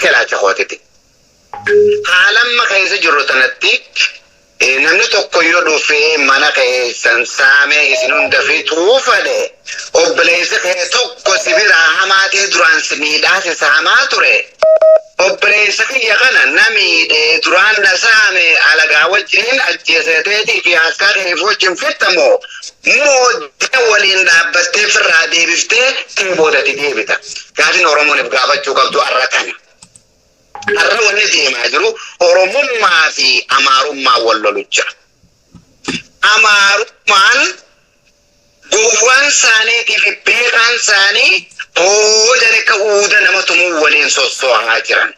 Akka ilaalcha kootitti. Haalamma keessa jirru tanatti namni tokko yoo dhufee mana keessan saamee isin hunda fixuu fedhe, obboleessi kee tokko si biraa hamaa ta'e duraan si miidhaa si saamaa ture. Obboleessa kiyya kana na miidhee duraan na saame alagaa wajjin ajjeeseteetii fi harkaa keef wajjin fixxamoo moo waliin dhaabbattee firraa deebiftee kee boodatti deebita? Gaafin Oromoon gaafachuu qabdu har'a kana. Har'a wanni deemaa jiru Oromummaa fi Amaarummaa wal lolu jira. Amaarummaan gowwaan isaaniitii fi beekaan isaanii booda akka uuda nama tumuu waliin sossoo'aa jiran.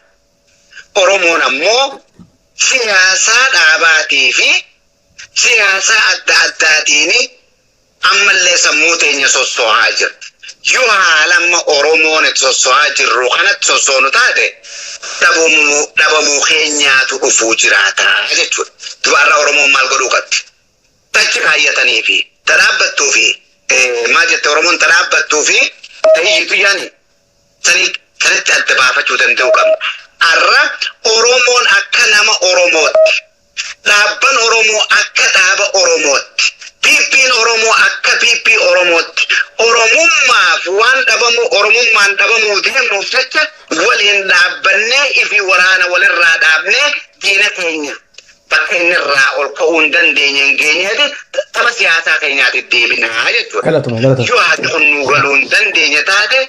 Oromoon ammoo siyaasaa dhaabaatii fi siyaasaa adda addaatiin ammallee sammuu teenya sossoo'aa jirti. Yoo haala amma Oromoon itti sossoo'aa jirru kanatti sossoonu taate, dhabamuu keenyaatu dhufuu jiraata jechuudha. Dubarra Oromoon maal godhuu qabdi? Tachi kaayyatanii fi tadhaabbattuu fi maal jette Oromoon tadhaabbattuu fi ta'iyyitu yaani sanitti adda baafachuu danda'uu qabna. Har'a Oromoon akka nama Oromootti, dhaabban Oromoo akka dhaaba Oromootti, PP'n Oromoo akka PP Oromootti, Oromummaaf waan dhabamu Oromummaan dhabamuu deemuuf jecha waliin dhaabbannee ifi waraana walirraa dhaabnee diina keenya bakka inni irraa ol ka'uu hin dandeenye hin geenyeeti tapha siyaasaa keenyaatti deebinaa jechuudha. Galatuma, galatuma. Yoo haati kun nuu galuu hin dandeenye taate,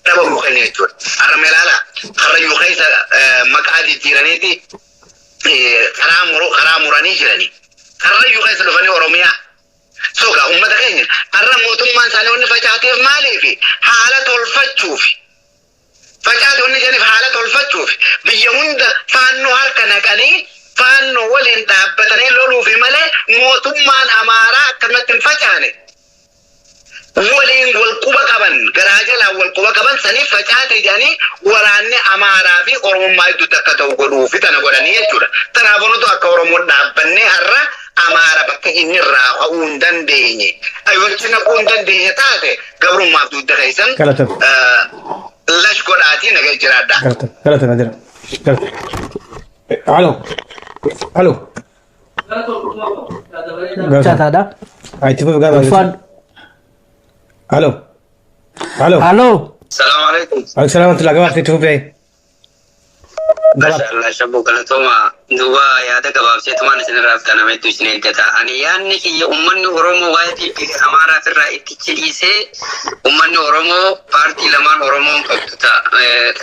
dhabamuu keenya jechuudha. Har'a ilaala, Karrayyuu keessa maqaa jijjiiraniiti karaa muruu karaa muranii jiranii. Karrayyuu keessa dhufanii Oromiyaa. Soga uummata keenya har'a mootummaan isaanii wanni facaateef maaliifi? Haala tolfachuufi. Facaate wanni jedhaniif haala tolfachuufi. Biyya hunda faannoo harka naqanii faannoo waliin dhaabbatanii loluufi malee mootummaan Amaaraa akkanumatti hin facaane. Waliin wal quba qaban, garaa jalaan wal quba qaban saniif facaate jedhanii waraanni Amaaraa fi Oromummaa gidduutti akka ta'u godhuufi tana godhanii jechuudha. Kanaafuu nuti akka Oromoon dhaabbannee har'a Amaara bakka inni irraa ka'uu hin dandeenye, ayochi naquu hin dandeenye taate, gabrummaaf dugda keessan Galatama. lash godhaatii nagaa jiraadha. Galatama, galatama jira. Galatama. Alo. Alo. Galatama. Chaataadha. Itti fufi gaafa. Ulfaadhu. Alo. Alo. Halo. Salaamu alaikum. Alaikum salaam wa rahmatullahi gabaabsi itti fufi. Masha Allah, shabboo galatooma. Duuba yaada gabaabseetumaan isinirraa fixaname hedduu isin eeggata. Ani yaadni kiyya uummanni Oromoo waa'ee PP Amaaraa irraa itti dhiisee uummanni Oromoo paartii lamaan Oromoon qabdu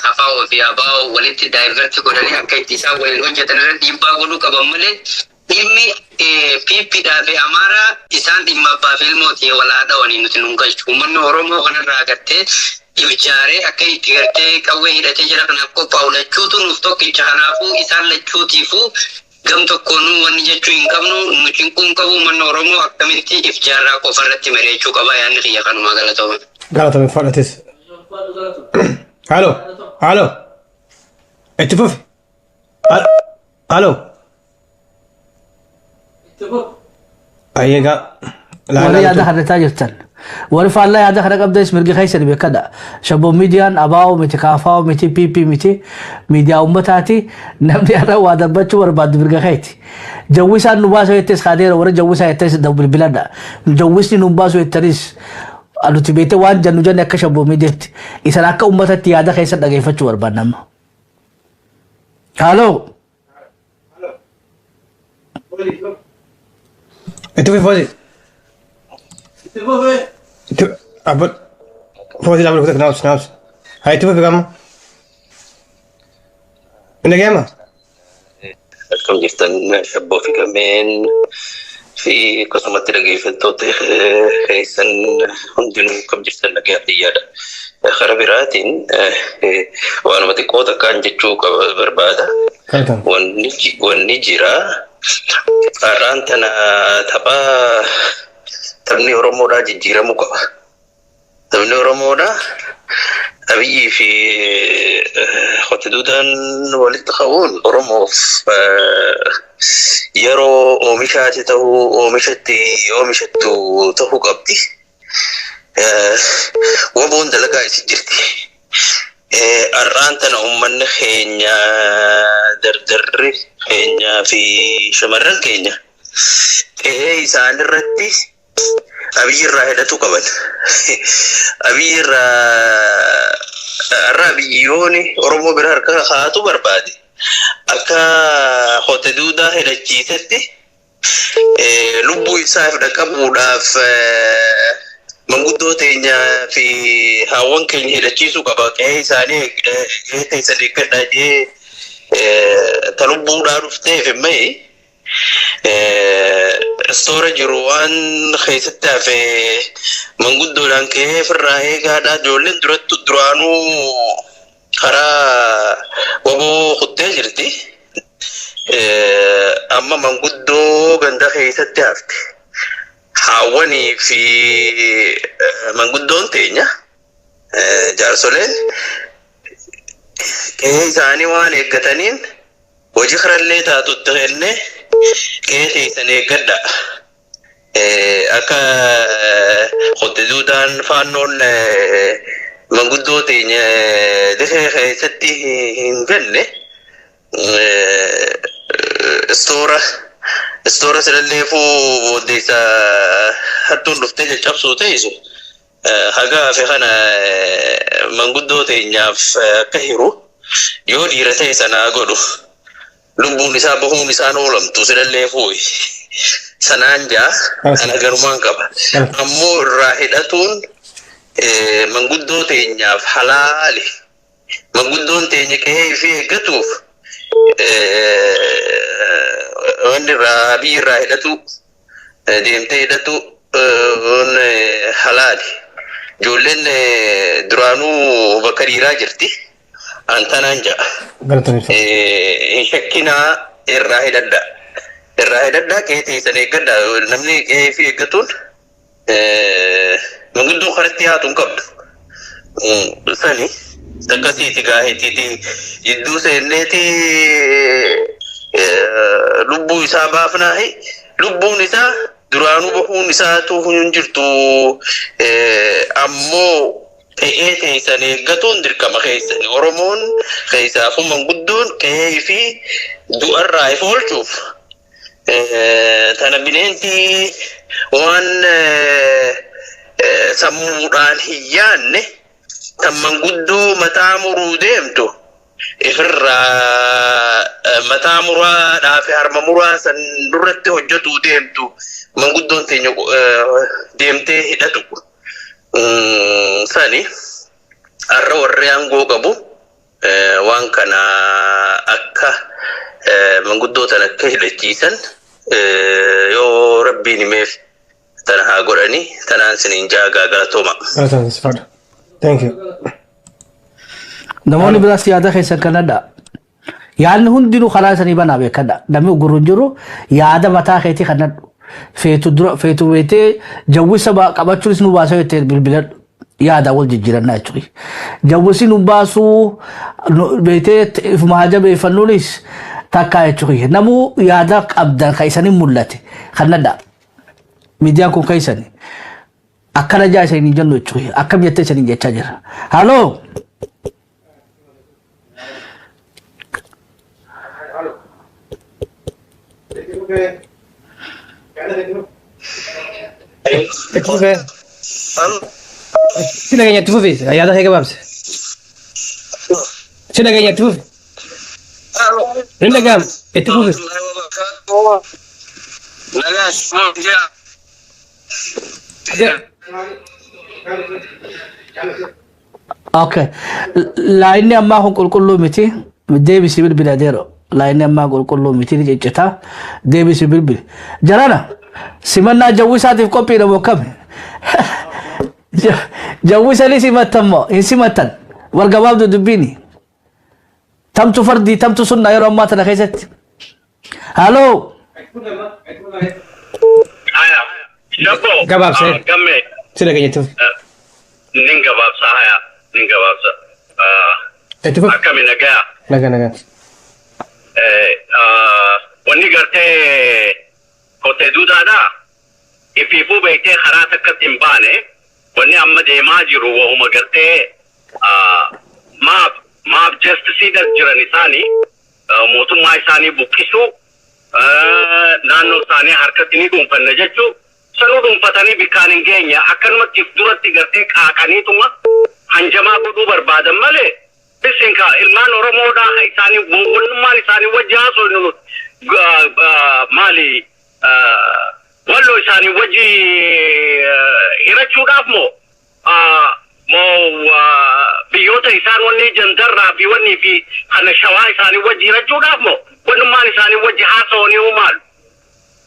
KFO fi ABO walitti divert godhanii akka itti isaan waliin hojjetan irra dhiibbaa godhuu qaban malee dhimmi PP dhaa fi Amaaraa isaan dhimma abbaa fi ilmooti wal haa dhawanii nuti nun galchu. Uummanni Oromoo kanarraa agartee ibjaaree akka itti gartee qawwee hidhatee jira kanaaf qophaa'u lachuutu nuuf tokkicha. Kanaafuu isaan lachuutiifuu gam tokkoonuu wanni jechuu hin qabnu, nu cinquu hin qabu. Uummanni Oromoo akkamitti ifjaarraa qofa irratti mari'achuu qaba. Yaadni kiyya kanumaa, galatooma. Galatama, fadhatis. Alo. Alo. Itti fufi. Alo. Ayyeegaa. Warri yaada kanarraa jirtan. Warri faallaa yaada kana qabdanis mirga keessan beekadha. Shabboon miidiyaan ABO miti, KFO miti, PP miti, miidiyaa uummataati. Namni har'a waa darbachuu barbaadu mirga keeti. Jawwisaan nu baasu jettes kaadeera, warra jawwisaa jettes bilbiladha. Jawwisni nu baasu jettanis nuti beekte waan jennu jenne akka shabboo miidiyaatti. Isan akka uummatatti yaada keessan dhageeffachuu barbaadna amma. Haaloo. Itti fufi, Foozi. Itti abba Foozi lama kutaa naafs naafs. Haa, itti fufi gama. Inni geema. Akkam jirtan, shabboo fi gameen fi akkasumatti dhaggeeffattoota keessan hundinuu, akkam jirtan? Nagaa fayyaadha. Karaa biraatiin waanuma xiqqoo takkaan jechuu qaba barbaada. Galatama. Wanni jira har'aan tana tapha taphni Oromoodhaa jijjiiramuu qaba. Taphni Oromoodhaa Abiyyii fi qote duudaan walitti qabuun Oromoof yeroo oomishaati ta'uu oomishatti oomishattu ta'uu qabdi. Waboon dalagaa isin jirti. Har'aan tana uummanni keenya, dardarri keenyaa fi shamarran keenya qe'ee isaan irratti Abiyyi irraa hidhatu qaban. Abiyyi irraa har'a biyyooni Oromoo bira harka haatu barbaade. Akka hote duudaa hidhachiisetti lubbuu isaaf dhaqqabuudhaaf manguddoo teenya fi haawwan keenya hidhachiisuu qaba. Qe'ee isaanii, qe'ee teessan eeggadhaa jee ta lubbuudhaa dhufteef immoo istoora jiru waan keessatti hafe manguddoodhaan qe'ee ofirraa eegaadha. Ijoolleen duratti duraanuu karaa waboo kuttee jirti. Amma manguddoo ganda keessatti hafte. Haawwanii fi manguddoon teenya jaarsoleen qe'ee isaanii waan eeggataniin hojii karallee taatutti kennee qe'ee teessan eeggadha. Akka qote duudaan faannoon manguddoo teenya dirree keessatti hin galle istoora silallee fuu booddeessa hattuun dhuftee caccabsuu teessu haga hafe kana manguddoo teenyaaf akka hiru yoo dhiira ta'e sanaa godhu, lubbuun isaa bahuun isaan oolamtu silallee fuuyi. Sanaan jaa ana garumaan qaba. Ammoo irraa hidhatuun manguddoo teenyaaf halaali. Manguddoon teenya qe'ee fi eeggatuuf wanni irraa biyyi irraa hidhatu deemtee hidhatu halaali. Ijoolleen duraanuu bakka dhiiraa jirti. Antanaan ja'a. Hin shakkinaa, irraa hidhadha. Irraa hidhadhaa, qe'ee teessan eeggadha. Namni qe'ee fi eeggatuun manguddoo kanatti haatu hin qabdu. Sani akkasiiti gaa'eetiiti jidduu seenneeti lubbuu isaa baafnaahi, lubbuun isaa duraanuu bahuun isaatu hin jirtu, ammoo qe'ee teessan eeggatuun dirqama keessan. Oromoon keessaafuu manguddoon qe'ee fi du'arraa if oolchuuf tana bineensi waan sammuudhaan hin yaanne tan manguddoo mataa muruu deemtu ifirraa mataa muraadhaa fi harma muraa san duratti hojjetuu deemtu manguddoon teenya deemtee hidhatu. Sani har'a warri aangoo qabu waan kana akka manguddoo tan akka hidhachiisan yoo rabbiin himeef tana haa godhani, tanaan siniin jaagaa, galatooma. Thank you. Namoonni biraas yaada keessan kanadha. Yaadni hundinuu karaa isanii banaa, beekadha. Namni gurru hin jiru, yaada mataa keetii kanadhu. Feetu dura feetu beetee jawwisa qabachuunis nu baasee jettee bilbiladhu. Yaada wal jijjiirannaa jechuudha. Jawwisi nu baasuu beetee ifuma haa jabeeffannuunis takkaa jechuudha. Namuu yaada qabdan kan isanii mul'ate kanadha. Miidiyaan kun keessani. Akkana jaa isanii jennu jechuudha. Akkam jettee isanii jechaa jira. Haloo. Itti fufee. Si dhageenya, itti fufi, yaada kee gabaabse. Si dhageenya, itti fufi. Hin dhaga'amu, itti fufi. Nagaas. Okay. Laayinni ammaa kun qulqulluu miti. Deebisi bilbila deero. Laayinni ammaa qulqulluu miti, ni ciccita. Deebisi bilbili. Jarana simannaa jawwisaatiif qophiidha moo akkami? Jawwisa ni simattan moo hin simattan? Wal gabaabdu dubbiini. Tamtu fardii tamtu sunnaa yeroo ammaa tana keessatti. Haloo. Haya, Shabbo. Gabaabsee. Gamme. Si dhageenya, itti fufi. Nin gabaabsa, haya, nin gabaabsa. Itti fufi. Akkami, nagaa? Nagaa, nagaa. Wanni gartee qotee duudaadha. Ifiifuu beektee karaa takkatti hin baane, wanni amma deemaa jiru wahuma gartee Maaf maaf justiceiidhas jiran isaanii mootummaa isaanii buqqisuu, naannoo isaanii harkatti ni dhuunfanna jechuu, sanuu dhuunfatanii bikkaan hin geenye, akkanumatti if duratti gartee qaaqaniituma hanjamaa godhuu barbaadan malee. Isin ka ilmaan Oromoodhaa isaanii wannummaan isaanii wajji haasofnu nuti maali, walloo isaanii wajji hirachuudhaaf moo biyyoota isaan wanni jandarraa fi wanni fi kana Shawaa isaanii wajji hirachuudhaaf moo wannummaan isaanii wajji haasawanii maalu?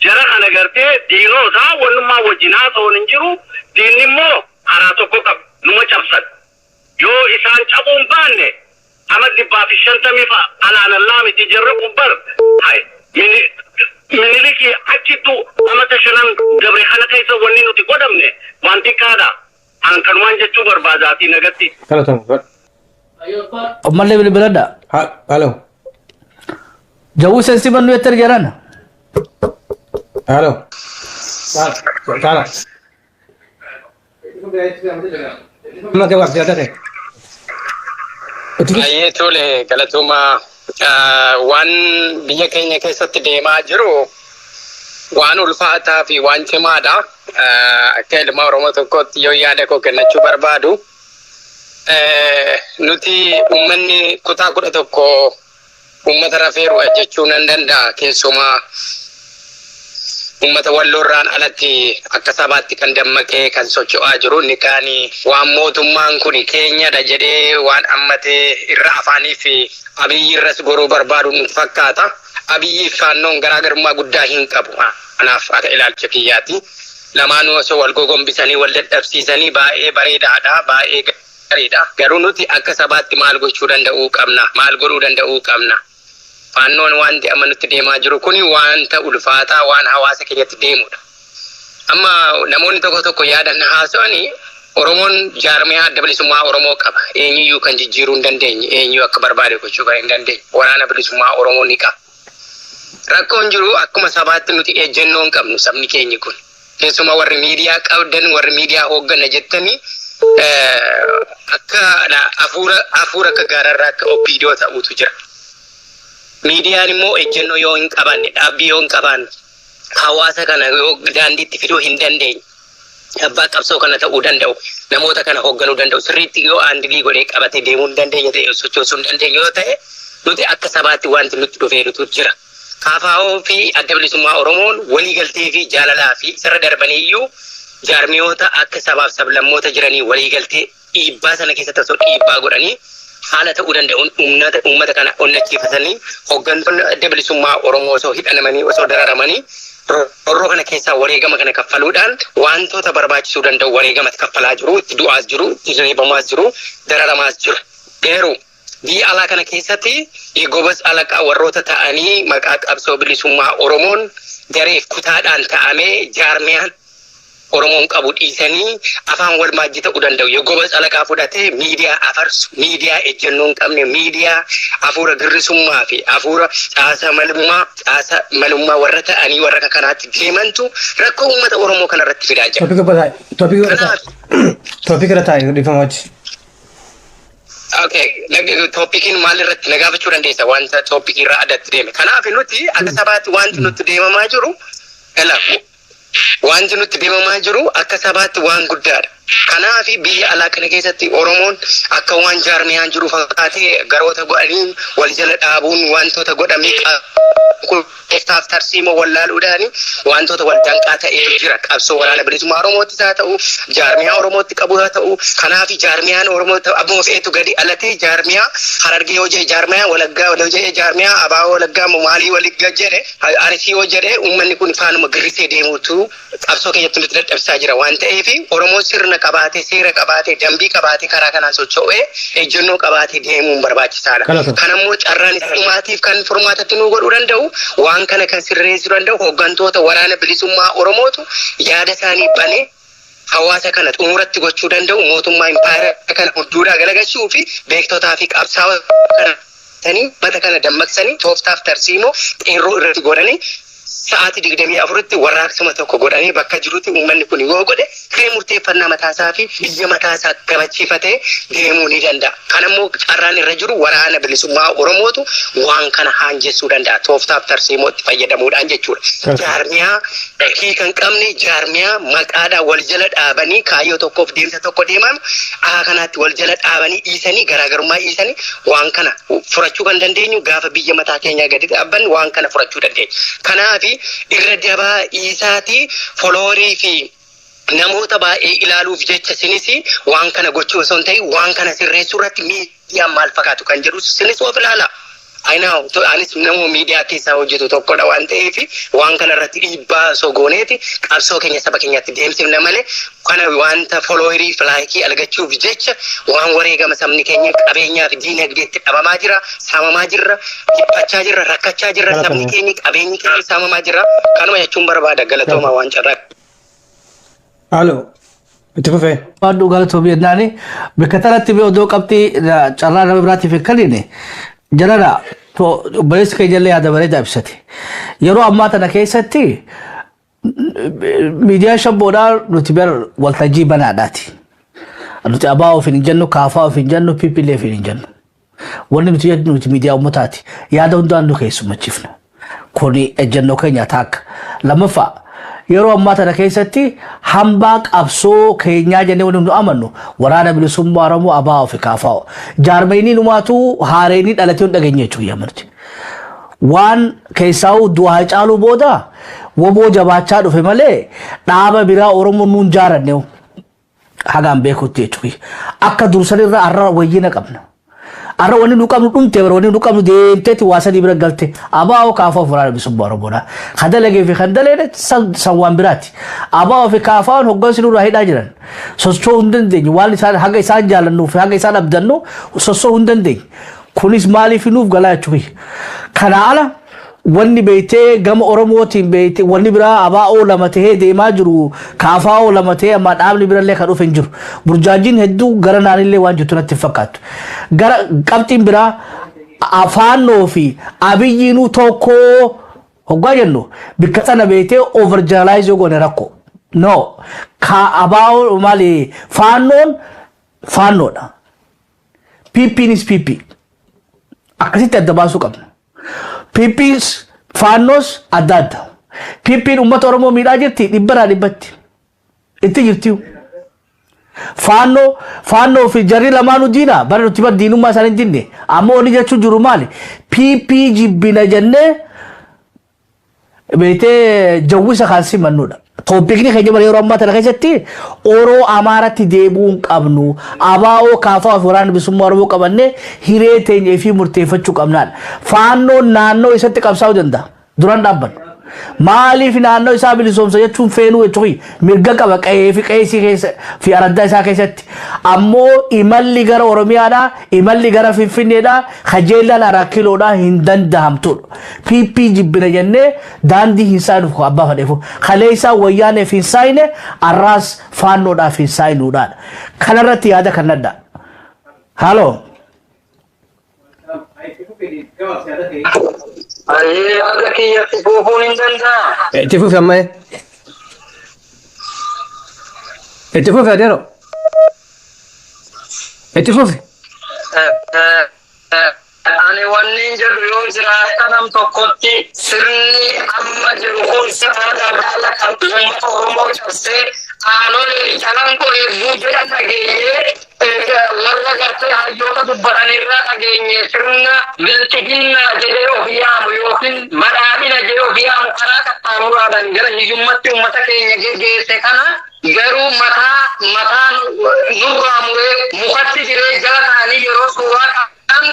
Jara kana gartee diinota wannummaa wajjin haasa'uun hin jiru. Diinni immoo karaa tokko qabu, numa cabsan. Yoo isaan cabuu hin baanne ama 150 alaanallaa miti. Jarri kun bar hay Minilikii achittu amata 5n dabre kana keessa wanni nuti godhamne waan xiqqaadha. An kanumaan jechuu barbaadaatii nagatti. Galatooma. Ammallee bilbiladha. Halo. Jawuu seensi bannu jettan jiran. Halo. Taala. Nama gabaaf jaalate. Baay'ee tole, galatooma. Waan biyya keenya keessatti deemaa jiru waan ulfaataa fi waan cimaadha. Akka ilma Oromoo tokkootti yoo yaada koo kennachuu barbaadu, nuti uummanni kutaa 11 uummata rafeeru jechuu nan danda'a. Keessumaa uummata Walloorraan alatti akka sabaatti kan dammaqee kan socho'aa jiru inni kaani waan mootummaan kun keenyadha jedhee waan ammatee irra afaanii fi Abiyyi irras goruu barbaadu nutti fakkaata. Abiyyi Faannoon garaagarummaa guddaa hin qabu. Kanaaf akka ilaalcha kiyyaati. Lamaanuu osoo wal gogombisanii wal dadhabsiisanii baay'ee bareedaadha. Baay'ee gaariidha. Garuu nuti akka sabaatti maal gochuu danda'uu qabna? Maal godhuu danda'uu qabna? Faannoon wanti amma nutti deemaa jiru kuni wanta ulfaataa waan hawaasa keenyatti deemudha. Amma namoonni tokko tokko yaadan haasa'anii, Oromoon jaarmiyaa Adda Bilisummaa Oromoo qaba. Eenyuyyuu kan jijjiiruu hin dandeenye, eenyuu akka barbaade gochuu kan hin dandeenye. Waraana Bilisummaa Oromoo ni qaba. Rakkoon jiru akkuma sabaatti nuti ejjennoo hin qabnu sabni keenyi kun. Keessumaa warri miidiyaa qabdan, warri miidiyaa hoogganna jettanii, akka hafuura akka gaararraa akka OPDO ta'utu jira. Miidiyaan immoo ejjennoo yoo hin qabaanne, dhaabbii yoo hin qabaanne, hawaasa kana yoo daandiitti fiduu hin dandeenye, abbaa qabsoo kana ta'uu danda'u, namoota kana hoogganuu danda'u, sirriitti yoo handle godhee qabatee deemuu hin dandeenye ta'e, sochoosuu hin dandeenye yoo ta'e, nuti akka sabaatti wanti nutti dhufeerutu jira. KFO fi Adda Bilisummaa Oromoon waliigaltee fi jaalalaa fi sirra darbanii iyyuu jaarmiyoota akka sabaaf sablammoota jiranii waliigaltee dhiibbaa sana keessatti osoo dhiibbaa godhanii haala ta'uu danda'uun uummata kana onnachiifatanii, hooggantoonni Adda Bilisummaa Oromoo osoo hidhamanii, osoo dararamanii, roorroo kana keessaa wareegama kana kaffaluudhaan wantoota barbaachisuu danda'u wareegama kaffalaa jiru, itti du'aas jiru, itti reebamaas jiru, dararamaas jiru. Garuu biyya alaa kana keessatti gobas alaqaa warroota ta'anii maqaa qabsoo bilisummaa Oromoon gareef kutaadhaan ta'amee jaarmiyaan Oromoon qabu dhiisanii afaan wal maajjii ta'uu danda'u. Yoo gobas alaqaa fudhatee miidiyaa afarsu, miidiyaa ejjennoo hin qabne, miidiyaa hafuura girrisummaa fi hafuura caasa malummaa warra ta'anii warra akka kanaatti deemantu rakkoo uummata Oromoo kanarratti fidaa jira. Topic irra taa'e. Topic irra taa'e. Topic irra taa'e, dhiifama wajji. Okay, topiciin maal irratti na gaafachuu dandeessa wanta topicii irraa addatti deeme. Kanaaf nuti akka sabaatti wanti nutti deemamaa jiru, ela, wanti nutti deemamaa jiru akka sabaatti waan guddaadha. Kanaaf biyya alaa kana keessatti Oromoon akka waan jaarmiyaan jiru fakkaatee garoota godhanii wal jala dhaabuun wantoota godhamee tooftaaf tarsiimoo wallaaluudhaan wantoota wal danqaa ta'etu jira. Qabsoo Waraana Bilisummaa Oromoottis haa ta'u, jaarmiyaa Oromootti qabu haa ta'u, kanaaf jaarmiyaan Oromoo abbuma fe'etu gadi alatee jaarmiyaa Harargee yoo jedhe, jaarmiyaa Walaggaa yoo jedhe, jaarmiyaa Abaa Walaggaa maalii Walaggaa jedhe, Arsii yoo jedhe, uummanni kun faanuma girrisee deemuutu qabsoo keenyatti nutti dadhabsaa jira waan ta'eef, Oromoon sirna qabaatee, seera qabaatee, dambii qabaatee, karaa kanaan socho'ee ejjennoo qabaatee deemuun barbaachisaadha. Kanammoo carraan dhumaatiif kan furmaatatti nu godhuu danda'u, waan kana kan sirreessuu danda'u, hooggantoota Waraana Bilisummaa Oromootu yaada isaanii banee hawaasa kana xumuratti gochuu danda'u, mootummaa impaayera kana hudduudhaa galagalchuu fi beektotaa fi qabsaa'ota kana mata kana dammaqsanii tooftaaf tarsiimoo qeerroo irratti godhanii Sa'aatii 24tti warraaqsuma tokko godhanii bakka jirutti uummanni kun yoo godhe hiree murteeffannaa mataasaa fi biyya mataasaa kabachiifatee deemuu ni danda'a. Kanammoo carraan irra jiru waraana bilisummaa Oromootu waan kana haanjessuu danda'a. Tooftaaf tarsiimootti fayyadamuudhaan jechuudha. Jaarmiyaa hiika hin qabne, jaarmiyaa maqaadhaan wal jala dhaabanii kaayyoo tokkoof deemsa tokko deeman akka kanaatti wal jala dhaabanii dhiisanii, garaagarummaa dhiisanii, waan kana furachuu kan dandeenyu gaafa biyya mataa keenyaa gadi dhaabbannu waan kana furachuu dandeenya. Kanaafi irra dabaa dhiisaatii followerii fi namoota baay'ee ilaaluuf jecha sinis waan kana gochuu osoo hin ta'in, waan kana sirreessuu irratti miidiyaan maal fakkaatu kan jedhu sinis of ilaala. I know, anis nama miidiyaa keessaa hojjetu tokkodha waan ta'eef, waan kana irratti dhiibbaa osoo gooneeti qabsoo keenya saba keenyatti deemsifna malee, kana wanta followerii fi likeii argachuuf jecha waan wareegama sabni keenya qabeenyaa fi diinagdeetti dhabamaa jira, saamamaa jirra, dhiphachaa jirra, rakkachaa jirra, sabni keenya, qabeenyi keenya saamamaa jira. Kanuma jechuun barbaada, galatooma waan carraa. Alo. Itti fufee. Waan dhugaa galatoomii jennaani bakka tanatti mee odoo qabxii carraa nama biraatiif hin kennine, jalala obboleessi keenya illee yaada bareedaa ibsate. Yeroo ammaa tana keessatti miidiyaan shabboodhaa nuti bar waltajjii banaadhaati. Nuti abaa ofiin hin jennu, kaafaa ofiin hin jennu, pipilee ofiin hin jennu. Wanni nuti jennu, nuti miidiyaa uummataati. Yaada hundaan nu keessummachiifna. Kuni ejjennoo keenya taakka. Lammaffaa, yeroo ammaa tana keessatti hambaa qabsoo keenyaa jennee wanni nu amannu waraana bilisummaa Oromoo, abaa ofi kaafaa. Jaarmeenii numaatu haareenii dhalatee hin dhageenye jechuudha nuti. Waan keessaa'u du'aa Haacaaluu booda woboo jabaachaa dhufe malee dhaaba biraa Oromoon nuun jaaranne hagaan beekutti jechuudha. Akka dursanirra har'a wayyina qabna. Har'a wanni nu qabnu dhumte bara, wanni nu qabnu deemteeti waa sadii bira galte, abaa'oo, kaafaa fi waraana bilisummaa Oromoodha. Kan dalagee fi kan daleene san waan biraati. Abaa'oo fi kaafaan hoggansi nurraa hidhaa jiran. Socho'uu hin dandeenyu, waan isaan haga isaan jaallannuu fi haga isaan abdannu socho'uu hin dandeenyu. Kunis maaliif nuuf galaa jechuudha. Kana ala wanni beektee gama Oromootiin beektee wanni biraa abaa'oo lama tahee deemaa jiru, kaafaa'oo lama tahee amma dhaabni birallee kan dhufe hin jiru. Burjaajiin hedduu gara naanillee waan jirtu natti hin fakkaattu. Gara qabxiin biraa, afaannoo fi abiyyiinuu tokko hoggaa jennu bikka sana beektee over generalize yoo goone rakkoo. No. Ka abaa'oo maali, faannoon faannoodha. PPnis PP. Akkasitti adda baasuu qabna. PPs faannoos adda adda. PPn uummata Oromoo miidhaa jirti dhibbarraa dhibbatti. Itti jirti. Faannoo fi jarri lamaanuu diina, bara nuti bar diinummaa isaanii hin dinne. Ammoo wanni jechuun jiru maali? PP jibbina jennee beektee jawwisa kan simannudha. Topicni keenya bara yeroo ammaa tana keessatti Oroo Amaaratti deebi'uu hin qabnu. Abaa'oo, kaafaa fi waraana bilisummaa Oromoo qabannee hiree teenya fi murteeffachuu qabnaadha. Faannoon naannoo isatti qabsaa'uu danda'a. Duraan dhaabbannu. Maaliif naannoo isaa bilisoomsa jechuun feenuu jechuun mirga qaba, qe'ee fi qe'eesii keessa fi araddaa isaa keessatti. Ammoo imalli gara Oromiyaadhaa, imalli gara Finfinneedhaa, kajeellaan Araa Kiiloodhaa hin danda'amtudha. PP jibbina jennee daandii hin saayinuuf abbaa fadheefu. Kaleessaa wayyaaneef hin saayine, arraas faannoodhaaf hin saayinuudhaadha. Kanarratti yaada kan nadda. Haaloo. Ayyee, yaada kiyyatti fufuun hin danda'a. Itti fufi amma. Itti fufi, adeero. Itti fufi. Ani wanni jedhu yoo jiraata nam tokkotti, sirni amma jiru kun sirna daldala kan uummata Oromoo cabsee aanolee calanqoo eeguu jedhan dhageenye, warra gartee hayyoota dubbatanirraa dhageenye, sirna bilxiginnaa jedhee of yaamu yookiin badhaadhina jedhee of yaamu karaa qaxxaamuraadhaan gara hiyyummatti uummata keenya geggeesse kana garuu mataa mataan nurraa muree mukatti diree jala ta'anii yeroo suuraa kan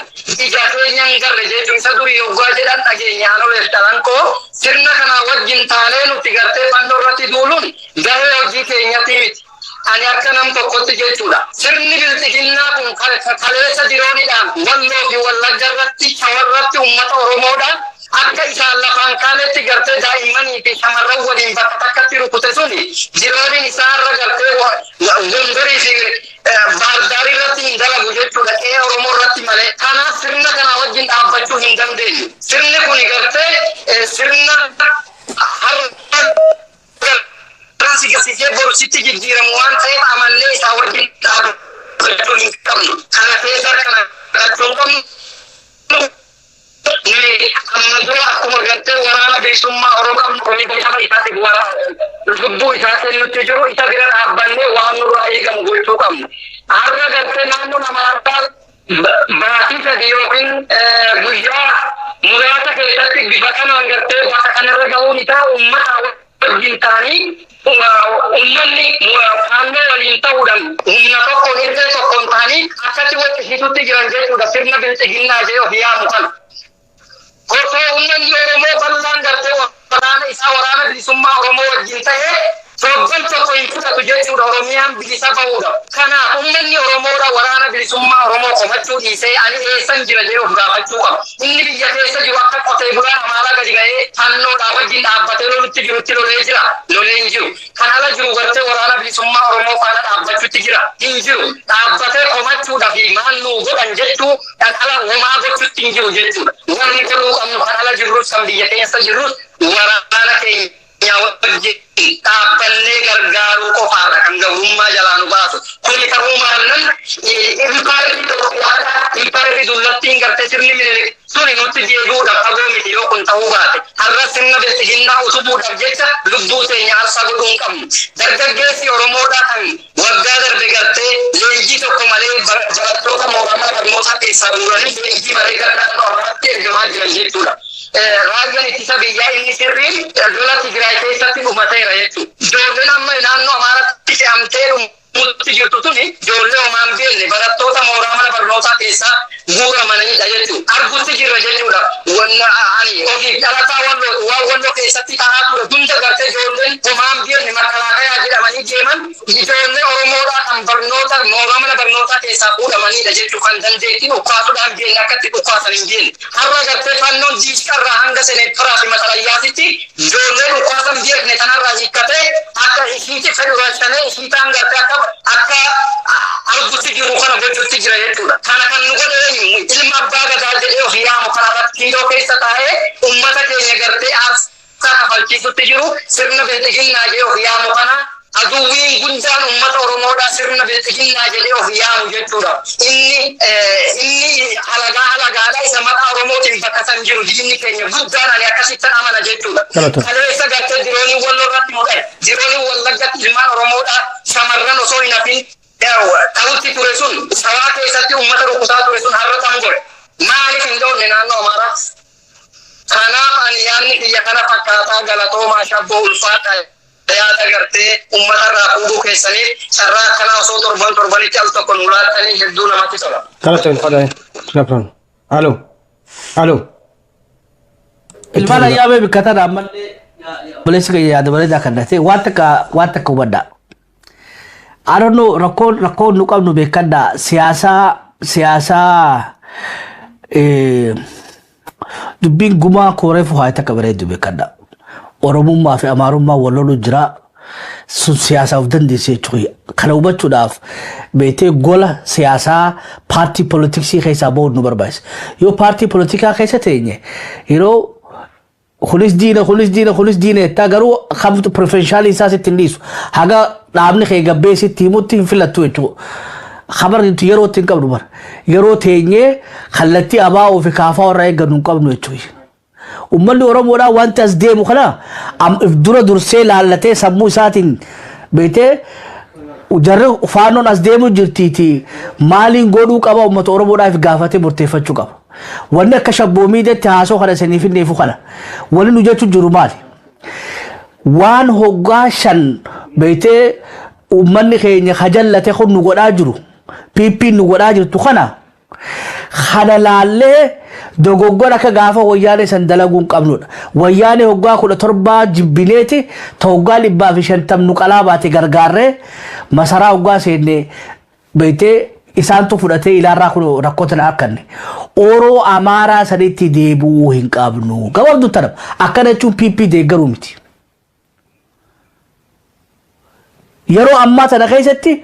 ija keenya hin garre jechuun isa durii yoggaa jedhan dhageenya aanoleef calanqoo. Sirna kanaa wajjin taanee nuti gartee fannoo irratti duuluun gahee hojii keenyatti miti. Ani akka nam tokkotti jechuudha. Sirni bilxiginnaa kun kaleessa dirooniidhaan Walloo fi Wallagga irratti, Shawaa irratti uummata Oromoodhaan akka isaan lafaan kaanetti gartee daa'immanii fi shamarran waliin bakka takkatti rukute suni dirooniin isaarra gartee Gondarii fi Baardaarii irratti hin dalagu jechuudha. Qe'ee Oromoo irratti malee. Kanaaf sirna kanaa wajjin dhaabbachuu hin dandeenyu. Sirni kun gartee sirna Sitti jijjiiramu waan ta'eef amannee isaa wajjin dhaabbachuu hin qabnu. Kana keessa kana dhaabbachuu hin qabnu. Nuyi amma dura akkuma gartee Waraana Bilisummaa Oromoo qabnu komii saba isaatiif lubbuu isaa kennutti jiru isa bira dhaabbannee waan nurraa eegamu gochuu qabnu. Har'a gartee naannoon Amaaraa baatii 3 yookiin guyyaa muraasa keessatti bifa kanaan gartee bakka kanarra gahuun isaa uummata wajjin ta'anii uummanni Faannoo waliin ta'uudhaan humna tokkoon irree tokkoon ta'anii akkatti waccisiisutti jiran jechuudha sirna bilxiginnaa jee of yaamu kana. Osoo uummanni Oromoo bal'aan gartee waraana isaa Waraana Bilisummaa Oromoo wajjin ta'ee torban tokko hin fudhatu jechuudha Oromiyaan bilisa bahuudha. Kanaaf uummanni Oromoodha Waraana Bilisummaa Oromoo komachuu dhiisee ani eessan jira jedhee of gaafachuu qaba. Inni biyya keessa jiru akka qotee bulaan Amaaraa gadi ba'ee Fannoodhaa wajjin dhaabbatee lolutti jirutti lolee jira. Lolee hin jiru. Kan ala jiru gartee Waraana Bilisummaa Oromoo faana dhaabbachuutti jira. Hin jiru. Dhaabbatee komachuudha fi maal nuu godhan jechuu dhaan ala homaa gochuutti hin jiru jechuudha. Wanni godhuu qabnu kan ala jirrus kan biyya keessa jirrus waraana keenya wajjin dhaabbannee gargaaruu qofaadha kan gabrummaa jalaa nu baasu. Kuni ta'uu baannan impaayerri Itoophiyaadhaa impaayerri dullattiin gartee sirni Minilik suni nutti deebi'uudhaaf fagoo miti yoo kun ta'uu baate. Har'a sirna bilxiginnaa utubuudhaaf jecha lubbuu teenya aarsaa godhuu hin qabnu. Dargaggeessi Oromoodhaa kan waggaa darbe gartee leenjii tokko malee barattoota mooraa mana barnootaa keessaa guuranii leenjii malee gara naannoo Amaaraatti ergamaa jiran jechuudha. Raayyaan ittisa biyyaa inni sirriin lola Tigraay keessatti dhumateera jechuudha. Ijoolleen amma naannoo Amaaraatti fe'amtee dhumutti jirtu tuni ijoollee homaa hin beekne barattoota mooraa mana barnootaa keessaa guuramanidha jechuudha. Argutti jirra jechuudha. Wanna ani ofiif dhalataa Walloo waan Walloo keessatti ta'aa ture hunda gartee ijoolleen homaa hin beekne makalaakayaa jedhamanii deeman ijoollee Oromoodhaa kan barnoota mooraa mana barnootaa keessaa fuudhamanidha jechuudha. Kan dandeettii dhukkaasuudhaan beekne akka itti dhukkaasan hin beekne. Har'a gartee Fannoon diishqarraa hanga seneettoraa fi matarayyaasitti ijoollee dhukkaasa hin beekne kanarraa hiikkatee akka ishiitti fedhu rashanee ishii taan gartee akka akka argutti jiru kana gochuutti jira jechuudha. Kana kan nu godhe eenyu? Ilma abbaa gadaa jedhee of yaamu kana irratti kiiloo keessa taa'ee uummata keenya gartee aarsaa kafalchiisutti jiru sirna bilxiginnaa jedhee of yaamu kana. Aduwwiin guddaan uummata Oromoodhaa sirna bilxiginnaa jedhee of yaamu jechuudha. Inni inni halagaa halagaadha isa maqaa Oromootiin bakka san jiru diinni keenya guddaan ani akkasittan amana jechuudha. Galatoom. Kaleessa gartee dirooniin Walloo irratti mul'ate, dirooniin Wallaggatti ilmaan Oromoodhaa shamarran osoo hin hafin ta'utti ture sun Shawaa keessatti uummata rukutaa ture sun har'a tam godhe. Maaliif hin dhoofne naannoo Amaaraa? Kanaaf ani yaadni kiyya kana fakkaataa galatoomaa Shabboo ulfaadhaa yaada gartee uummatarraa fuudhuu keessaniif carraa akkanaa osoo torban torbanitti al tokko nuu laattanii hedduu namatti tola. Galatoomi fadhaa. No problem. Alo. Alo. Ilmaan ayyaa bee bikka tana ammallee obboleessi keenya yaada bareedaa kan ta'e waan takka waan takka hubadhaa. I don't know rakkoon rakkoon nu qabnu beekadhaa siyaasaa siyaasaa dubbiin gumaa kooree fuhaa takka bareeddu beekadha. Oromummaa fi Amaarummaa wal lolu jira. Sun siyaasaa of dandeesse jechuudha. Kana hubachuudhaaf beektee gola siyaasaa paartii poolitiksii keessaa bahuun nu barbaachisa. Yoo paartii poolitikaa keessa teenye yeroo kunis diina kunis diina kunis diina jettaa garuu kamtu preferenshaalii isaa sitti hin dhiisu. Haga dhaabni kee gabbee sitti himutti hin filattu jechuudha. Kabar nuti yeroo itti hin qabnu bara. Yeroo teenyee kallattii ABO fi KFO irraa eeggannu hin qabnu jechuudha. Uummanni Oromoodhaa wanti as deemu kana if dura dursee laallatee sammuu isaatiin beektee jarri Faannoon as deemu jirtiiti maaliin godhuu qaba uummata Oromoodhaaf gaafatee murteeffachuu qaba. Wanni akka Shabboo Miidiyaatti haasoo kana isiniif hin dheefu kana. Wanni nu jechuu jiru maali? Waan hoggaa 5 beektee uummanni keenya kajallate kun nu godhaa jiru PP'n nu godhaa jirtu kana kana laallee dogoggora akka gaafa Wayyaanee san dalaguu hin qabnudha. Wayyaanee hoggaa 17 jibbineeti ta hoggaa 150 nu qalaa baate gargaarree masaraa hoggaa seenne beektee isaantu fudhatee ilaarraa kun rakkoo tana arkanne. Oroo Amaaraa sanitti deebi'uu hin qabnu. Gabaabduu tana akkana jechuun PP deeggaruu miti. Yeroo ammaa tana keessatti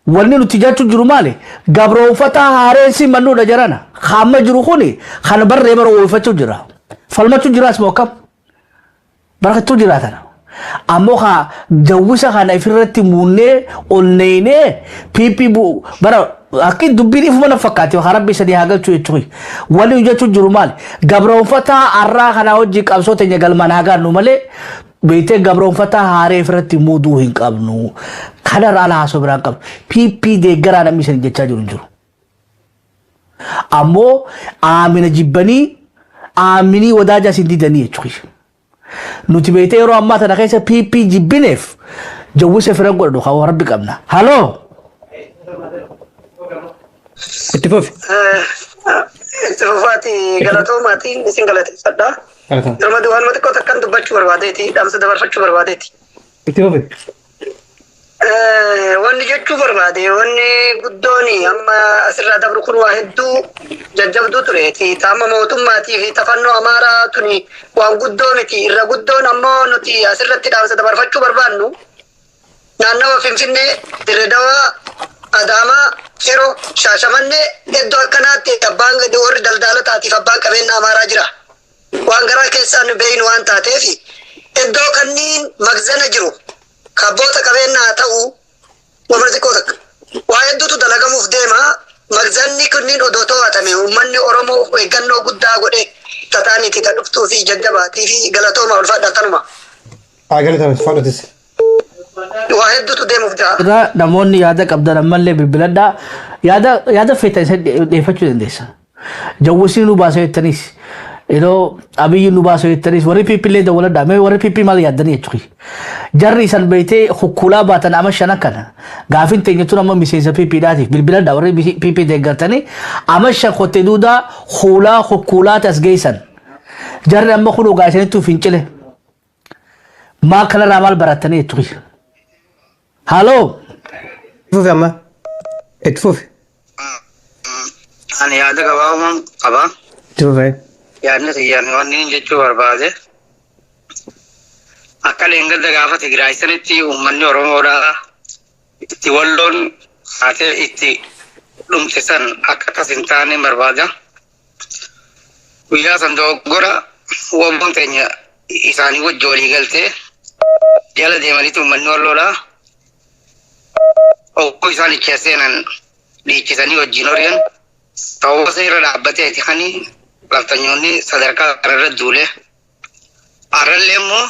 wanni nuti jechuu jiru maali? Gabroonfataa haareensi mannuudha jarana. Hamma jiru kuni kan barree bara oolfachuu jira. Falmachuu jiraas moo akkam? Barakachuu jira tana. Ammoo haa jawwisa kana ifirratti muunnee ol neynee PP bara akki dubbiin ifuma na fakkaate haa rabbi sadii haa galchuu jechuun. Wali hojjechuu jiru maali? Gabroonfataa har'aa kanaa hojii qabsoo teenya galmaan haa gaannu malee beektee gabroonfataa haaree ifirratti muuduu hin qabnu. Kanarra ala haasoo biraan qabnu. PP deeggaraa namni isin jechaa jiru hin jiru. Ammoo aamina jibbanii aaminii wadaajaa isin didanii jechuudha. Nuti beektee yeroo ammaa tana keessa PP jibbineef jawwisa fira godhatu kan rabbi qabna. Haloo! Itti fufi. Itti fufaati galatoomaatiin isin galateeffadha. Galatoom. Yeroo waanuma xiqqoo takkan dubbachuu barbaadeeti, dhaamsa dabarfachuu barbaadeeti. Itti fufi. Wanni jechuu barbaade wanni guddoon amma asirraa dabru kun waa hedduu jajjabduu tureeti. Amma mootummaatii fi tafannoo amaaraa tuni waan guddoo miti. Irra guddoon ammoo nuti asirratti dhaamsa dabarfachuu barbaannu naannawa Finfinnee, Dirredawaa, Adaamaa, Yeroo, Shaashamannee iddoo akkanaatti abbaan warri daldalotaatiif abbaan qabeenya amaaraa jira. Waan garaa keessaan nu beeynu waan taateef iddoo kanniin magzana jiru kabboota qabeenyaa haa ta'u wamna xiqqoo takka. Waa hedduutu dalagamuuf deema. Magzanni kunniin odoo to'atame uummanni Oromoo of eeggannoo guddaa godhe tataaniiti ta dhuftuu fi jajjabaatii fi galatooma ulfaadha tanuma. Haa galatoom fadhatis. Waa hedduutu deemuuf jira. Irraa namoonni yaada qabdan ammallee bilbiladhaa yaada yaada feetan isa dhiyeeffachuu dandeessa. Jawwisiin nu baasa jettanis yeroo Abiyyi nu baasa jettanis warri PP illee dawwaladhaa mee warri PP maal yaaddanii jechuudha. Jarri isan beektee hukkuulaa baatan ama shanan kana gaafin teenya tun amma miseensa PP dhaatiif bilbiladhaa warri PP deeggartanii ama shan kottee duudaa huulaa hukkuulaa tas geessan. Jarri amma kun dhugaa isanittuu fincile. Maal kanarraa maal barattanii jechuudha. Haloo. Itti fufi amma. Itti fufi. Ani yaada gabaabaa qaba. Itti fufi. Yaadni kiyyaan wanni inni jechuu barbaade. Akka leengadda gaafa Tigraay sanitti uummanni Oromoodhaa itti walloon haatee itti dhumte san akka akkas hin taane barbaada. Guyyaa san dogoggora woboon teenya isaanii wajji walii galtee jala deemanitti uummanni walloodhaa ogguu isaan itti seenan dhiichisanii wajjin horiyan sababa seera dhaabbateeti kani laftanyoonni sadarkaa kanarra duule. Har'allee immoo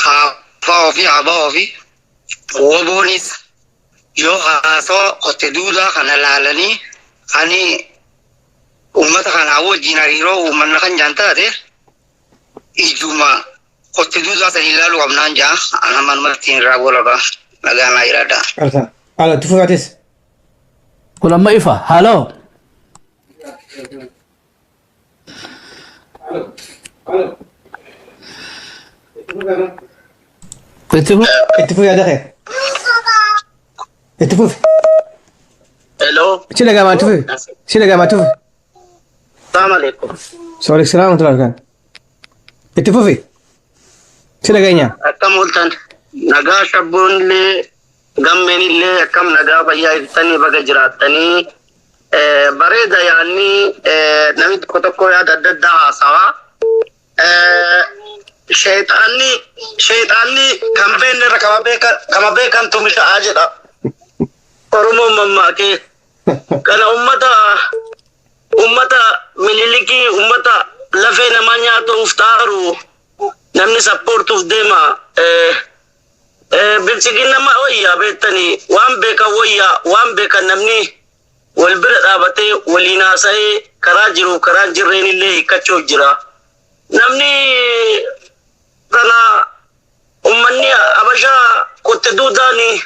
haafaa ofii habaa ofii woboonis yoo haasawaa qote duudaa kana laalanii ani uummata kanaa wajjin hariiroo uummanna kan jaan taate ijuma qote duudaa san ilaaluu qabnaan jaa ana manumatti irraa golaba nagaa naa jiraadha. Galatoom. Alo itti fufi atis. Kun amma ifa. Haloo. Itti fufi. Itti fufi yaada kee. Itti fufi. Hello. Si dhaga'amaa itti fufi. Si dhaga'amaa itti fufi. Assalamu alaikum. Waalaikum salaam wa rahmatullahi wa barakatuh. Itti fufi. Si dhageenya. Akkam ooltan nagaa shabboon illee gammeen illee akkam nagaa fayyaa ibsanii baga jiraattanii bareeda yaanni namni tokko tokko yaada adda addaa haasawaa. Sheexaanni sheexaanni kan beekne irra kama beekantu misha'aa jedha. Oromoon mammaakee kana ummata ummata mililikii ummata lafee namaa nyaatuuf xaaru namni sappoortuuf deema. Bilchiginna wayyaa beektanii waan beekan wayyaa waan beekan namni wal bira dhaabatee waliin haasa'ee karaa jiru karaa jirreen illee hiikkachuuf jira. Namni kana ummanni Habashaa kotte duudaani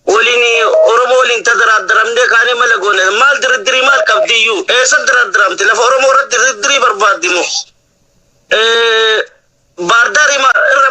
waliin Oromoo waliin tadaraaddaramnee kaanee mala goone maal diriddirii maal qabdiyyuu eessa diraaddiramte lafa Oromoo irratti diriddirii barbaaddi moo? Baardaar irra